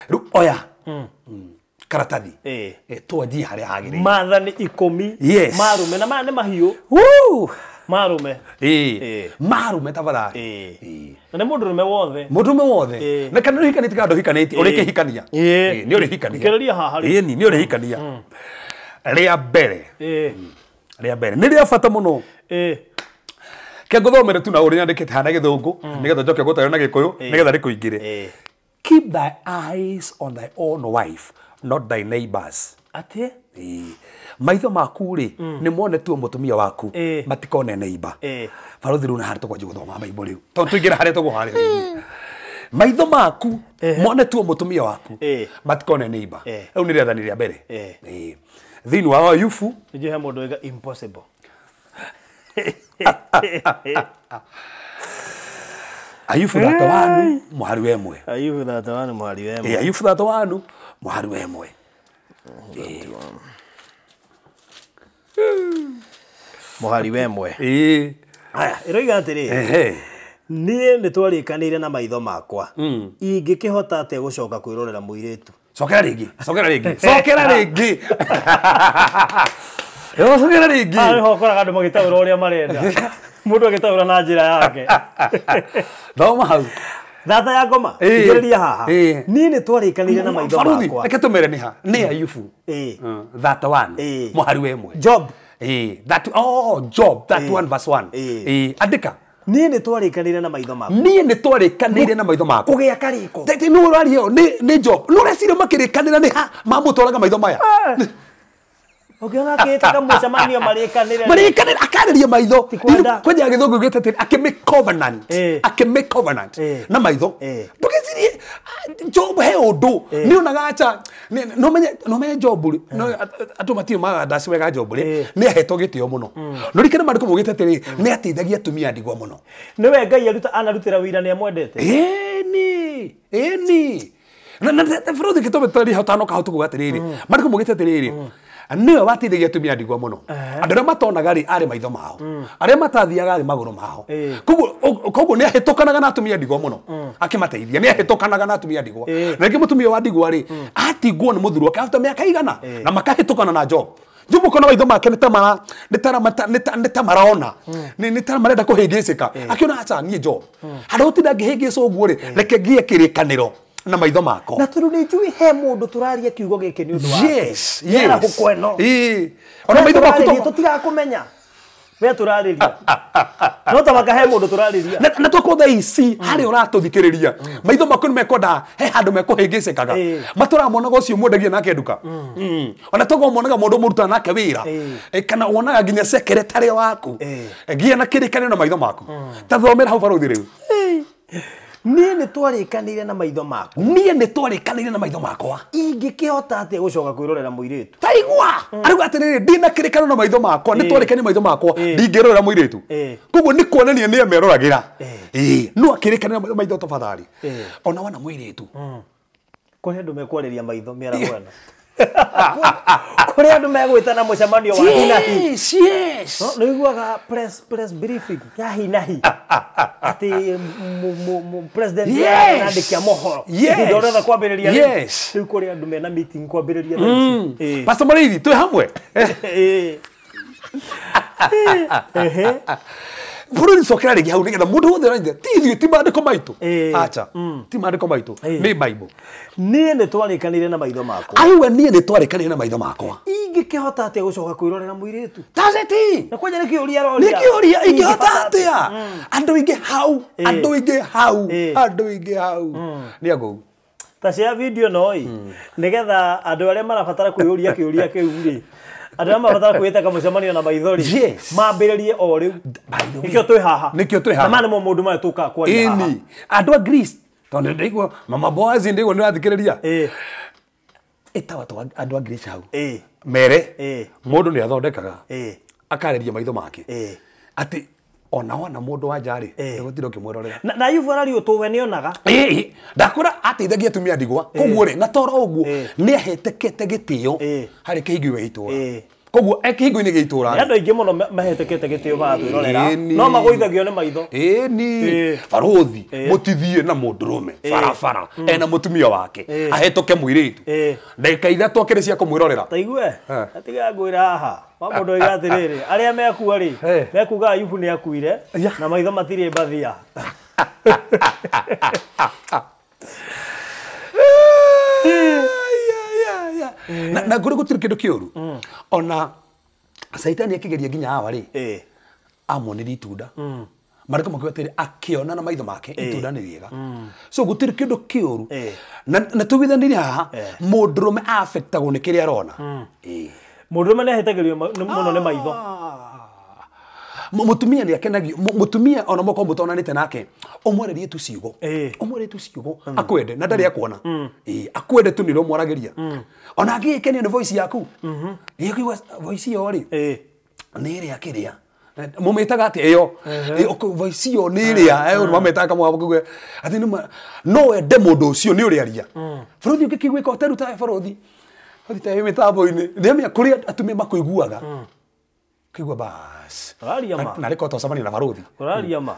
Rĩu oya karatathi twanjie harĩa hagĩrĩire. Maathani 10 Yes. marume na maya nĩ mahiũ. Woo! Marume. Marume tafadhali. Na nĩ mũndũrũme wothe. Mũndũrũme wothe. Na kana ũhikanĩtie kana ndũhikanĩtie, ũrĩkĩhikania. Nĩ ũrĩhikania. Thikĩrĩria haha rĩu. Ĩni, nĩ ũrĩhikania. Rĩa mbere. Rĩa mbere. Nĩ rĩa bata mũno. Ke ngũthomere tu na ũrĩa nyandĩkĩte haha na gĩthũngũ, nĩgetha njoke ngũtware na gĩkũyũ, nĩgetha rĩkũingĩre. Keep thy eyes on thy own wife, not thy neighbors. Atĩ? Maitho maku rĩ, nĩ mone tu mũtumia waku, matikone neighbor. Barothi rĩu na harĩa tũkwanjia gũthoma Bible rĩu. Tondũ tũingĩra harĩa tũkũharĩrĩria. Maitho maku mone tu mũtumia waku, matikone neighbor. Rĩu nĩ rĩathani rĩa mbere. Thĩinĩ wa Ayubu. Nĩnjũĩ he mũndũ wĩga impossible. Ayubu 31 mũhari wa 1. Ayubu 31 mũhari wa 1. Ayubu 31 mũhari wa 1. Mũhari wa 1. Aya, ĩroiga atĩrĩ. Niĩ nĩ twarĩkanĩire na maitho makwa. Ingĩkĩhota atĩa gũcoka kwĩrorera mũirĩtu? Cokera rĩngĩ, cokera rĩngĩ, cokera rĩngĩ. Cokera rĩngĩ. Haha nĩho ũkoraga andũ magĩtaũra ũrĩa marenda. Mũndũ agĩtaũra na njĩra yake. Thoma hau. Thata ya ngoma, thikĩrĩria haha. Niĩ nĩ twarĩkanĩire na maitho makwa. Reke tũmere nĩ ha. Nĩ Ayubu. 31 mũhari wa 1. Job. That Job 31 verse 1. Andĩka. Niĩ nĩ twarĩkanĩire na maitho makwa. Niĩ nĩ twarĩkanĩire na maitho makwa. Kũgĩa karĩko. Tete nĩ ũraria nĩ Job. Nĩ ũreciria makĩrĩkanĩra nĩ ha mamũtwaraga maitho maya. Ũngĩona akĩĩtaga mũcemanio marĩkanĩre. Marĩkanĩre akarĩria maitho. Kwanja gĩthũngũ gĩte atĩrĩ akĩmake covenant. Akĩmake covenant na maitho. Ndũgĩcirie Job he ũndũ. Nĩ onaga acha no menye Job rĩ. Andũ matirĩ magandaci wega Job rĩ. Nĩ ahetwo gĩtĩo mũno. No rikene maandĩko maugĩte atĩrĩ nĩ ateithagia atumia ndigwa mũno. Nĩwe Ngai anarutĩra wĩira nĩ amwendete. Ĩni. Ĩni. Na bũrũri gĩtũme twarĩ hau tano kahau tũkuga atĩrĩrĩ. Maandĩko maugĩte atĩrĩrĩ. Nĩwe wateithagia atumia ndigwa mũno. Andũ arĩa matonaga rĩ arĩ maitho mao. Arĩa matathiaga arĩ magũrũ mao. Koguo nĩ ahĩtũkanaga na atumia ndigwa mũno. Akĩmateithia nĩ ahĩtũkanaga na atumia ndigwa. Na rĩngĩ mũtumia wa ndigwa rĩ atigwo nĩ mũthuri wake after mĩaka igana na makahĩtũkana na Job. Job ũkona maitho make nĩ ta maraona. Nĩ ta marenda kũhĩngĩcĩka. Akĩona acha niĩ Job. Handũ gũtinda ngĩhĩngĩcwo ũguo rĩ reke ngĩe kĩrĩkanĩro na maitho makwa. Na tondũ nĩ njũĩ he mũndũ tũraria kiugo gĩkĩ nĩ ũndũ wake. Yes, yes. Kweno. Ona maitho maku tũtirakũmenya. We tũrarĩria. No ta maka he mũndũ tũrarĩria. Na twakorwo thaa ici harĩa ũratũthikĩrĩria. Maitho maku nĩ mekwenda he handũ mekũhĩngĩcĩkaga. Matũramonaga ũcio mwendagia nake nduka. Ona tokorwo monaga mũndũ mũrutaga nake wĩra. Kana wonaga nginya secretary waku. Nginya na kĩrĩkanĩro na maitho maku. Ta thomera hau barũthi rĩu. Niĩ nĩ twarĩkanĩire na maitho makwa. Niĩ nĩ twarĩkanĩire na maitho makwa. Ingĩkĩhota atĩa gũcoka kwĩrorera mũirĩtu? Taigua! Arauga atĩrĩrĩ, ndina kĩrĩkanĩro na maitho makwa, nĩ twarĩkanĩire maitho makwa, ndingĩrorera mũirĩtu. Koguo nĩ kuonania nĩ ameroragĩra. No akĩrĩkanĩra na maitho tafadhali. Ona wana mũirĩtu. Kũrĩ andũ mekwarĩria maitho mĩaraho ĩno. Kũrĩ andũ megwĩtana mũcemanio wa hi na hi. Yes, yes. Nĩ ũiguaga press briefing ya hi na hi. Atĩ president arandĩkia mohoro. Ihinda rĩothe kwambĩrĩria rĩu. Rĩu kũrĩ andũ mena meeting kwambĩrĩria thaa ici. Pastor Mũrĩithi, twĩ hamwe? Bũrũri cokera rĩngĩ hau nĩgetha mũndũ wothe ũranyita ti ithuĩ ti maandĩko maitũ. Acha, ti maandĩko maitũ, nĩ Bible. Niĩ nĩ twarĩkanĩire na maitho makwa. Aiwe niĩ nĩ twarĩkanĩire na maitho makwa. Ingĩkĩhota atĩa gũcoka kwĩrorera mũirĩtu? That's it. Na kwanja nĩ kĩũria aroria. Nĩ kĩũria ingĩhota atĩa? Andũ aingĩ hau, andũ aingĩ hau, andũ aingĩ hau. Nĩ angũu. Ta share video no ĩ, nĩgetha andũ arĩa marabatara kwĩyũria kĩũria kĩu rĩ. Andũ arĩa marabatara kwĩĩta kamũcemanio na maitho rĩ, mambĩrĩrie o rĩu. Nĩkĩo twĩ haha. Nĩkĩo twĩ haha. Na ma nĩmo maũndũ maya tũkaga kwaria haha. Ĩni, andũ a Greece, tondũ ndaigua Mama Boaz ndaigua nĩ ũrathikĩrĩria. Ĩtawa andũ a Greece hau. Mere, mũndũ nĩ athondekaga. Akarĩria maitho make. Atĩ ona wana mũndũ wa nja rĩ, ndũgũtinda ũkĩmwĩrorera. Na Ayubu araria ũtũwe nĩonaga. Ndakora ateithagia atumia ndigwa. Koguo rĩ, na toro ũguo nĩ ahetekete gĩtĩo harĩ kĩhingio gĩa itũũra. Koguo ekihingo-inĩ gĩa itũra andũ aingĩ mũno mahetũkĩte gĩtĩo maratwĩrorera no magũithagio nĩ maitho. Ĩni barothi mũtithie na mũndũrũme barabara ena mũtumia wake ahetoke mũirĩtu ndagĩka ithatũ akĩrĩ cia kũmwĩrorera. Taigue atiga ngwĩra haha wa mũndũ oiga atĩrĩrĩ arĩa mekua rĩ mekuga Ayubu nĩ akuire na maitho matirĩ mbathia. Na ngũrĩ gũtirĩ kĩndũ kĩũru ona Saitani akĩgeria nginya hawa rĩ amonirie itunda marĩko makiuga atĩrĩ akĩona na maitho make itunda nĩ rĩega. So gũtirĩ kĩndũ kĩũru na tugithanirie haha mũndũrũme affectagwo nĩ kĩrĩa arona. Mũndũrũme nĩ ahĩtagĩrio mũno nĩ maitho. Mũtumia nĩ akenagio mũtumia ona moko mũtonanĩte nake ũmwarĩrie tu ciugo ũmwarĩrie tu ciugo akwende na ndarĩ akuona akwende tu nĩ ũrĩa ũmwaragĩria ona angĩgĩkenio nĩ voice yaku ĩkũigua voice ĩyo rĩ nĩ ĩrĩa kĩrĩa mumĩtaga atĩ ĩyo voice ĩyo nĩ ĩrĩa mamĩtaga kamwe kuga atĩ no wende mũndũ ũcio nĩ ũrĩa aria. Bũrũthi ũngĩkĩiguĩka ũteruta bũrũthi bũrũthi ta mĩtambo-inĩ nĩamenya kũrĩa atumia makũiguaga kigua bas na riko twacemania na barothi ũraria ma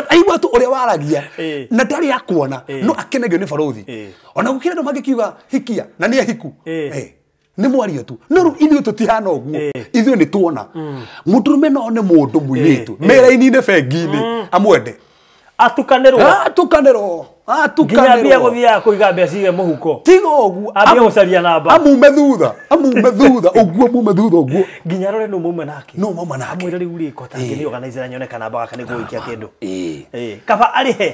aigua tu ũrĩa waragia na ndarĩ akuona no akenagio nĩ barothi ona gũkĩra andũ mangĩkiuga hikia na nĩ ahiku nĩ mwario tu no rĩu ithuĩ tũtihana ũguo ithuĩ nĩ tuona mũndũrũme no one mũndũ mũirĩtu meraini-inĩ bengi-inĩ amwende atukanĩrwo nginya ambia gũthiaga kũiga mbeca ciige mũhuko tiga ũguo ambia gũcaria namba amume thutha ũguo amume thutha ũguo nginya arore nũ mauma nake nũ mauma nake amwĩre rĩu rĩ ko tangĩ organizer nyone kana namba gaka nĩguo gũikia kĩndũ kaba arĩhe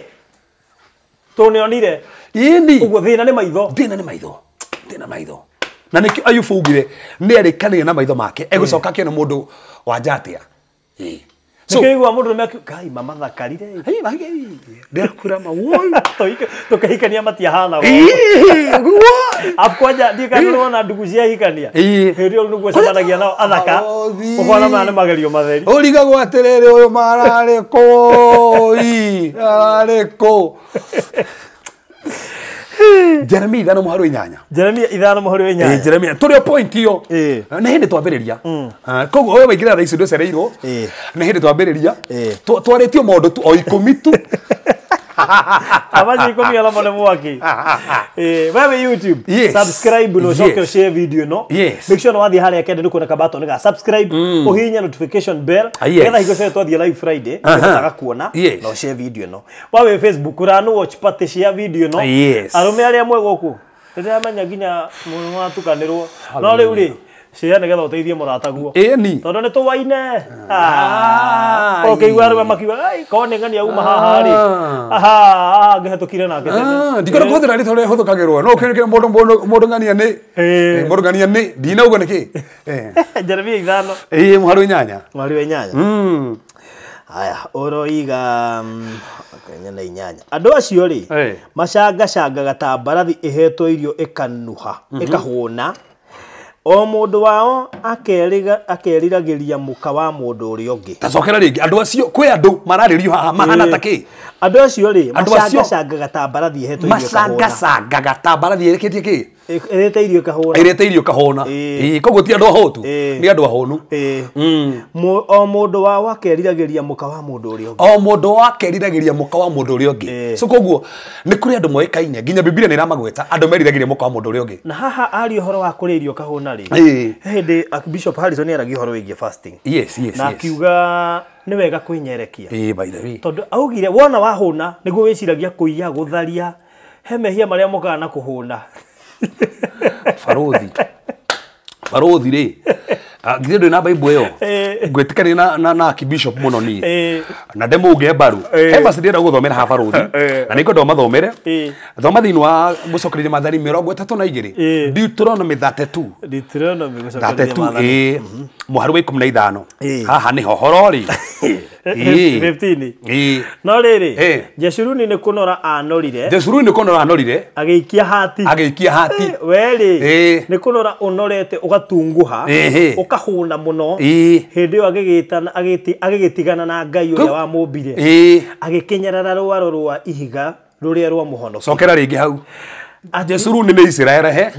tondũ nĩonire ĩni ũguo thĩna nĩ maitho thĩna maitho na nĩkĩo Ayubu augire nĩ arĩkanĩire na maitho make egũcoka akĩona mũndũ wanja atĩa. So nĩkĩigua mũndũ nĩ Ngai mamathakarire ndĩrakwĩra mawoi tũkĩhikania matiahana afu kwanja ndiĩ kana nĩwona ndugu ciahikania hĩndĩ ĩyo nĩguo cemanagia nao athaka ũkona maya nĩ magerio matheri ũrigagwo atĩrĩrĩ ũyũ mararĩ kũ ararĩ kũ. Jeremia 5:8 Jeremia 5:8 Jeremia tũrĩ o point ĩyo nĩ hĩndĩ twambĩrĩria koguo ũyũ waingĩra thaa ici ndũcereirwo nĩ hĩndĩ twambĩrĩria twarĩtio maũndũ tu o 10 tu amaci 10 alamo nĩ mwaki. Wewe YouTube subscribe na ũcoke share video ĩno make sure nĩ wathiĩ harĩa kende nĩ kuona kabatoni ga subscribe ũhihinye notification bell nĩgetha hingo ciothe twathiĩ live Friday nĩũhotaga kuona na ũshare video ĩno. Wawe Facebook ũranu watch party share video ĩno arũme arĩa mwe gũkũ nĩndĩramenya nginya mũratukanĩrwo no rĩu rĩ share nĩgetha ũteithie mũrataguo tondũ nĩ tũwaine ũkĩigua arũme makiuga ai korwo nĩ ng'ania uma haha rĩ aha ngĩhetũkire nake tene ndikwenda kũhũthĩra rĩtwa rĩrĩa hũthũkagĩrwo no ũkĩrĩkĩre mũndũ ng'ania nĩ mũndũ ng'ania nĩ ndinauga nĩkĩ Jeremia 5 8 8 Aya ũroiga nyana inyanya andũ acio rĩ macangacangaga ta mbarathi ĩhetwo irio ĩkanuha ĩkahũna o mũndũ wao akeriragĩria mũka wa mũndũ ũrĩa ũngĩ. Tacokera rĩngĩ andũ acio kwĩ andũ mararĩrio haha mahana ta kĩ andũ acio rĩ macangacangaga ta mbarathi ĩhetwo irio ĩkahũna macangacangaga ta mbarathi ĩrĩkĩtie kĩ ĩrĩte irio ĩkahũna ĩrĩte irio ĩkahũna koguo ti andũ ahũtu nĩ andũ ahũnu. O mũndũ wao akeriragĩria mũka wa mũndũ ũrĩa ũngĩ o mũndũ wao akeriragĩria mũka wa mũndũ ũrĩa ũngĩ. So koguo nĩ kũrĩ andũ moĩkaine nginya Biblia nĩ ĩramagweta andũ meriragĩria mũka wa mũndũ ũrĩa ũngĩ. Na haha aria ũhoro wa kũrĩa irio ũkahũna rĩ hĩndĩ Bishop Harrison nĩ aragia ũhoro wĩgiĩ fasting na akiuga nĩ wega kwĩnyerekia by the way tondũ augire wona wahũna nĩguo wĩciragia kũiya gũtharia he mehia marĩa mokaga na kũhũna. Barothi rĩ githĩ ndũrĩ na Bible ĩyo ngwĩtĩkania na Archbishop mũno niĩ na ndĩmũnge mbaru he verse ndĩrenda gũthomera haha barothi na nĩngwenda ũmathomere thoma thĩinĩ wa mũcokereria maathani 32 Deuteronomy 32 Deuteronomy gũcokereria maathani mũhari wa 15 haha nĩho horo rĩ 15 no rĩrĩ Jeshuruni nĩ kũnora anorire Jeshuruni nĩ kũnora anorire agĩikia hati we rĩ nĩ kũnora ũnorete ũgatunguha ũkahũna mũno hĩndĩ ĩyo agĩgĩtigana na Ngai ũrĩa wamũmbire agĩkĩnyarara rwaro rwa ihiga rũrĩa rwamũhonokirie. Cokera rĩngĩ hau. Jesuruni nĩ Isiraeli he.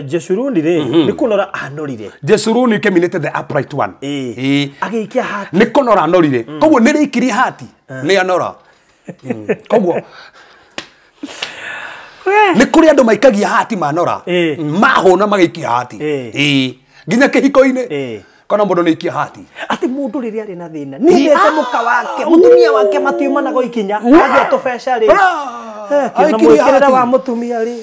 Jeshuruni rĩ nĩ kũnora anorire. Jesuruni keminĩte the upright one. Agĩikia hati. Nĩ kũnora anorire. Koguo nĩ rĩikirie hati. Nĩ anora. Koguo nĩ kũrĩ andũ maikagia hati manora. Mahũna magĩikia hati. Nginya kĩhiko-inĩ. Kana mũndũ nĩ ikia hati. Atĩ mũndũ rĩrĩa arĩ na thĩna nĩendete mũka wake mũtumia wake matiumanaga ikinya agĩa tũbeca rĩ. Akĩona mwĩkĩrĩre wa mũtumia rĩ.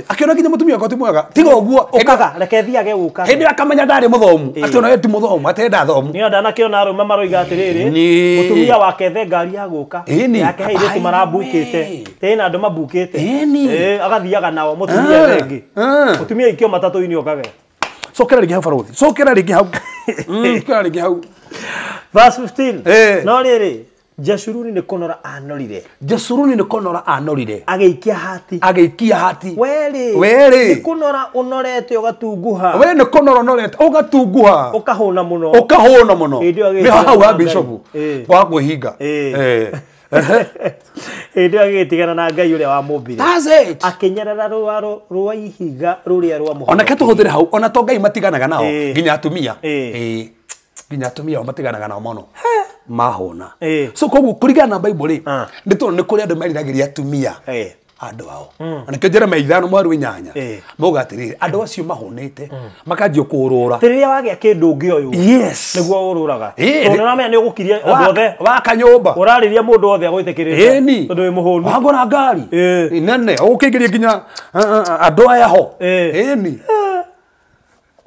Akĩona nginya mũtumia wakwa ti mwega. Tiga ũguo ũkaga reke thiage ũkaga. Hĩndĩ ĩyo akamenya ndarĩ mũthomu. Atĩ ona we ti mũthomu atĩ ndathomu. Niĩ ndanakĩona arũme maroiga atĩrĩrĩ mũtumia wake ethe ngari ya gũka yake he airĩtu marambukĩte. Tena andũ mambukĩte. Agathiaga nao mũtumia ethe ĩngĩ. Mũtumia aikio matatũ-inĩ okage. Cokera rĩngĩ hau barothi. Cokera rĩngĩ hau. Cokera rĩngĩ hau. Verse 15. No rĩrĩ Jeshuruni nĩ kũnora anorire. Jeshuruni nĩ kũnora anorire. Agĩikia hati. Agĩikia hati. Werĩ. Werĩ. Nĩ kũnora ũnorete ũgatunguha. We nĩ kũnora ũnorete ũgatunguha. Ũkahũna mũno. Ũkahũna mũno. Nĩ hau ha bishopu. Wa kwĩhinga. Hĩndĩ ĩyo agĩtigana na Ngai ũrĩa wamũmbire. That's it. Akĩnyarara rwaro rwa ihiga rũrĩa rwamũhonokirie. Onake tũhũthĩre hau ona to Ngai matiganaga nao nginya atumia. Nginya atumia o matiganaga nao mũno. Mahũna. So koguo kũringana na Bible rĩ nĩ tondũ nĩ kũrĩ andũ meriragĩria atumia andũ ao. Na nĩkĩo Jeremia 5:8 mauga atĩrĩrĩ andũ acio mahũnĩte makanjia kũũrũra. Rĩrĩa wagĩa kĩndũ ũngĩ ũyũ. Yes. Nĩguo ũrũraga. Tondũ nĩũramenya nĩ ũgũkiria andũ othe. Waka nyũmba. Ũrarĩria mũndũ othe agwĩtĩkĩrĩte. Tondũ wĩ mũhũnu. Wagũra ngari. Nene ũkĩingĩria nginya andũ aya ho. Ĩni.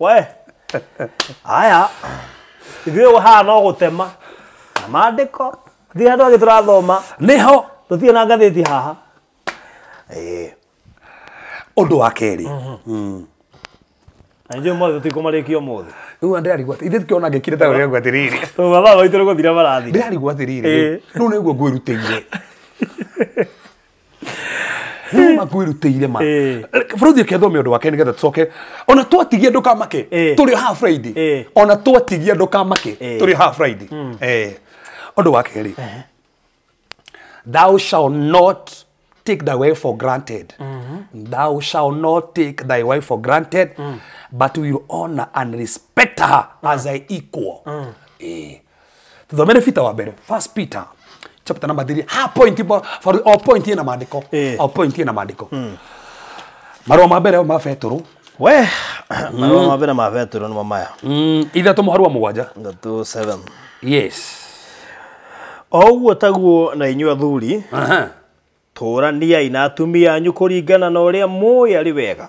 We. Aya. Ithuĩ haha no gũtema. Na maandĩko. Ithuĩ handũ hangĩ tũrathoma. Nĩho. Tũtirĩ na ngathĩti haha. Ũndũ wa kerĩ. Na nĩnjũĩ mothe tũtikũmarĩkia ũmũthĩ. Rĩu ndĩrarigwo atĩ ithuĩ tũkĩona ngĩkire ta ũrĩa ngwatĩrĩire. Tondũ mathaa maitũ nĩ gũthira marathira. Ndĩrarigwo atĩrĩrĩ. Rĩu nĩguo ngwĩrutĩire. Rĩu ma ngwĩrutĩire ma. Bũrũthi ũkĩthome ũndũ wa kerĩ nĩgetha tũcoke. Ona twatigia ndũkamake tũrĩ haha Friday. Ona twatigia ndũkamake tũrĩ haha Friday. Ũndũ wa kerĩ. Thou shalt not take thy wife for granted. Thou shalt not take thy wife for granted, but will honor and respect her as thy equal. Tuthomere Peter wa mbere, First Peter chapter number 3. Ha point o point ina maandiko. O point ina maandiko. Marũa ma mbere ma Petero. We, marũa ma mbere ma Petero nĩ maya. 3:7. 3:7. Yes. O ũguo taguo na inyuĩ athuri. Tũraniai na atumia anyu kũringana na ũrĩa mũĩ arĩ wega.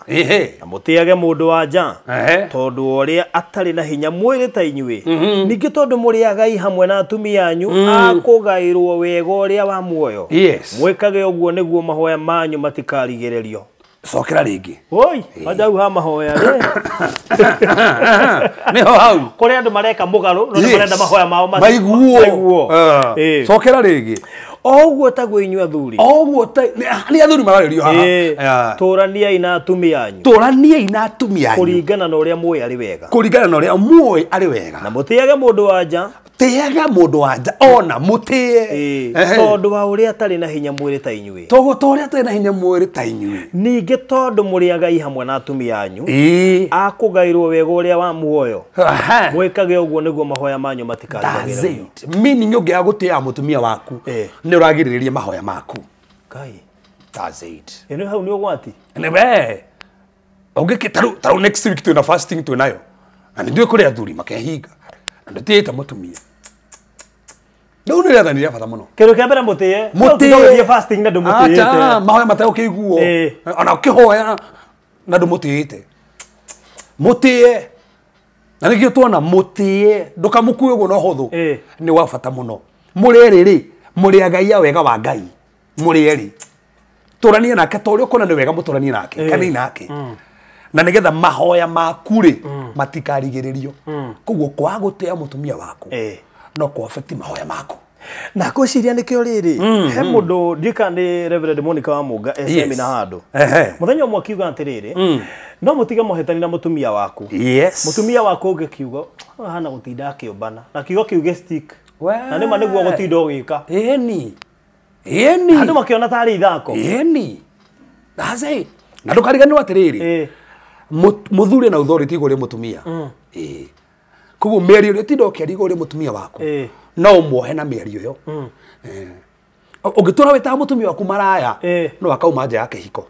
Na mũtĩage mũndũ wa nja. Tondũ ũrĩa atarĩ na hinya mwĩrĩ ta inyuĩ. Ningĩ tondũ mũrĩ agai hamwe na atumia anyu akũgaĩrwo wega ũrĩa wa muoyo. Mwĩkage ũguo nĩguo mahoya manyu matikarigĩrĩrio. Cokera rĩngĩ. Oi, wanja ha mahoya rĩ. Nĩho hau. Kũrĩ andũ mareka mũgarũ no nĩ marenda mahoya mao maiguo. Cokera rĩngĩ. O ũguo taguo inyuĩ athuri. O ũguo ta nĩ athuri mararĩrio haha. Tũraniai na atumia anyu. Tũraniai na atumia anyu. Kũringana na ũrĩa mũĩ arĩ wega. Kũringana na ũrĩa mũĩ arĩ wega. Na mũtĩage mũndũ wa nja. Tĩaga mũndũ wa nja ona mũtĩe. Tondũ wa ũrĩa atarĩ na hinya mwĩrĩ ta inyuĩ. Tondũ ta ũrĩa atarĩ na hinya mwĩrĩ ta inyuĩ. Ningĩ tondũ mũrĩ agai hamwe na atumia anyu. Akũgaĩrwo wega ũrĩa wa muoyo. Mwĩkage ũguo nĩguo mahoya manyu matikarigĩrĩrio. That's it. Meaning ũngĩaga gũtĩa mũtumia waku nĩ ũragirĩrĩria mahoya maku. Ngai. That's it. Ĩno hau nĩ ũgwati. Nĩ ũngĩkĩ tarĩu next week twĩna fasting twĩnayo. Na nĩ ndũĩ kũrĩ athuri makehinga. Na ndũtĩĩte mũtumia. Rĩu nĩ rĩathani rĩa bata mũno. Kĩndũ kĩa mbere mũtĩe. Mũtĩe. Ũthiĩ fasting na ndũmũtĩĩte. Acha, mahoya mategũkĩiguo. Ona ũkĩhoya na ndũmũtĩĩte. Mũtĩe. Na nĩkĩo tuona mũtĩe ndũkamũkue ũguo na ũhũthũ. Nĩ wa bata mũno. Mũrĩ erĩ rĩ, mũrĩ agai a wega wa Ngai. Mũrĩ erĩ. Tũranie nake ta ũrĩa ũkuona nĩ wega mũtũranie nake. Kanei nake. Na nĩgetha mahoya maku rĩ matikarigĩrĩrio. Koguo kwaga gũtĩa mũtumia waku no kwa affect mahoya maku. Na ngwĩciria nĩkĩo rĩrĩ he mũndũ ndika nĩ Reverend Monica wa Mũnga SM na handũ. Mũthenya ũmwe akiuga atĩrĩrĩ no mũtige mũhetani na mũtumia waku. Mũtumia waku ũngĩkiuga hana gũtinda akĩũmbana na kiugo kĩu gĩ stick. Na nĩma nĩguo gũtinda ũgĩka. Ĩni. Ĩni. Andũ makĩona tarĩ ithako. Ĩni. That's it. Na ndũkariganĩrwo atĩrĩrĩ, mũthuri na authority igũrũ rĩa mũtumia. Ĩĩ. Koguo mĩario ĩrĩa ũtinda ũkĩaria igũrũ rĩa mũtumia waku no ũmuohe na mĩario ĩyo. Ũngĩtũra wĩtaga mũtumia waku maraya, no akauma nja ya kĩhiko.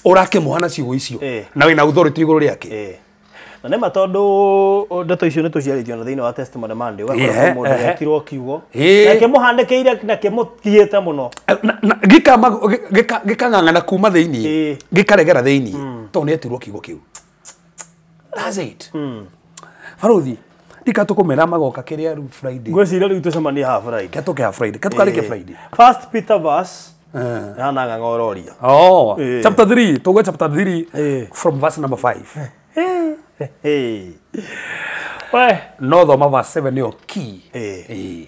Ũrakĩmuoha na ciugo icio na wĩna authority igũrũ rĩake. Na nĩ ma tondũ ndeto icio nĩ tũciarĩtio na thĩinĩ wa Testimony Monday, ũgakora mũndũ etirwo kiugo na kĩmũhanĩkĩire na kĩmũtiĩte mũno, gĩkang'ang'ana kuma thĩinĩ, gĩkaregera thĩinĩ tondũ nĩ etirwo kiugo kĩu. That's it. Baruthi ndikatũkũmera magoka kĩrĩa rĩu Friday. Ngwĩciria rĩu tũcemanie haha Friday. Kĩatũke haha Friday. Kĩatũkarĩke Friday. First Peter verse hana ng'ang'a ũroria. Oh, chapter 3, tũgwe chapter 3 from verse number 5. We no thoma verse 7 nĩyo key.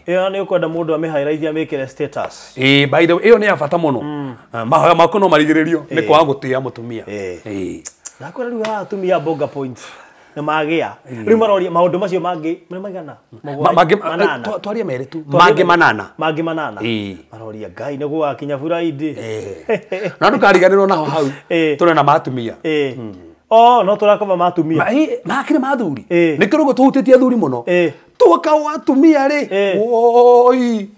Ĩyo nĩ ũkwenda mũndũ amĩhighlight amĩkĩre status. By the way, ĩyo nĩ ya bata mũno. Mahoya maku no marigĩrĩrio nĩ kwaga gũtĩĩa mũtumia. Ndakwĩra rĩu haha atumia bonga points nĩ magĩa. Rĩu maroria maũndũ macio mangĩ nĩ maigana? Manana. Twarie merĩ tu. Mangĩ manana. Mangĩ manana. Maroria Ngai nĩ gũgakinya Friday. Na ndũkariganĩrwo naho hau. Tũrĩ na matumia. Oh, no tũrakoma matumia. Makĩrĩ mathuri. Nĩ kĩrũgo tũhutĩtie athuri mũno. Twoka wa atumia rĩ. Oi.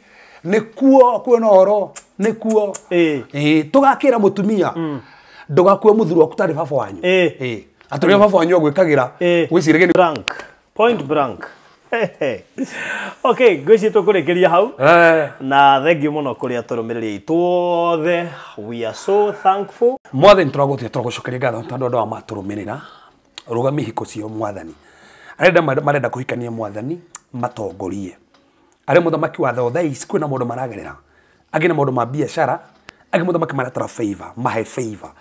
Nĩkuo kwĩna ũhoro. Nĩkuo. Tũgakĩra mũtumia. Ndũgakue mũthuri waku tarĩ baba wanyu. Atũrĩa baba wanyu agwĩkagĩra. Wĩciragie blank. Point blank. Okay, ngwĩciria tũkũrĩkĩria hau. Na thank you mũno kũrĩ atũrũmĩrĩri aitũ othe. We are so thankful. Mwathani tũragũtĩa tũragũcokeria ngatho tondũ andũ aya matũrũmĩrĩra. Rũgamia ihiko ciao mwathani. Arĩa marenda kũhikania mwathani matongorie. Arĩa mũthamaki wa thaa ici kwĩna maũndũ maragerera. Angĩ nĩ maũndũ ma biacara, angĩ mũthamaki marabatara favor, mahe favor.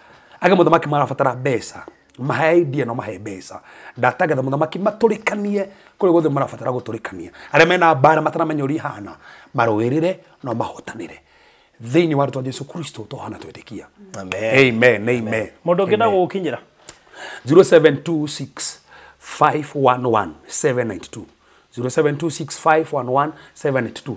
Angĩ mũthamaki marabatara mbeca, mahe idea no mahe mbeca. Ndatangatha mũthamaki matũrĩkanie kũrĩa guothe marabatara gũtũrĩkania. Arĩa mena mbara mataramenya ũrĩa ihana, marũĩrĩre no mahotanĩre. Thĩinĩ wa rĩtwa Jesu Kristo tũhana twĩtĩkia. Amen. Amen, amen. Mũndũ ũngĩenda gũgũkinyĩra? 0726 511 792. 0726 511 792.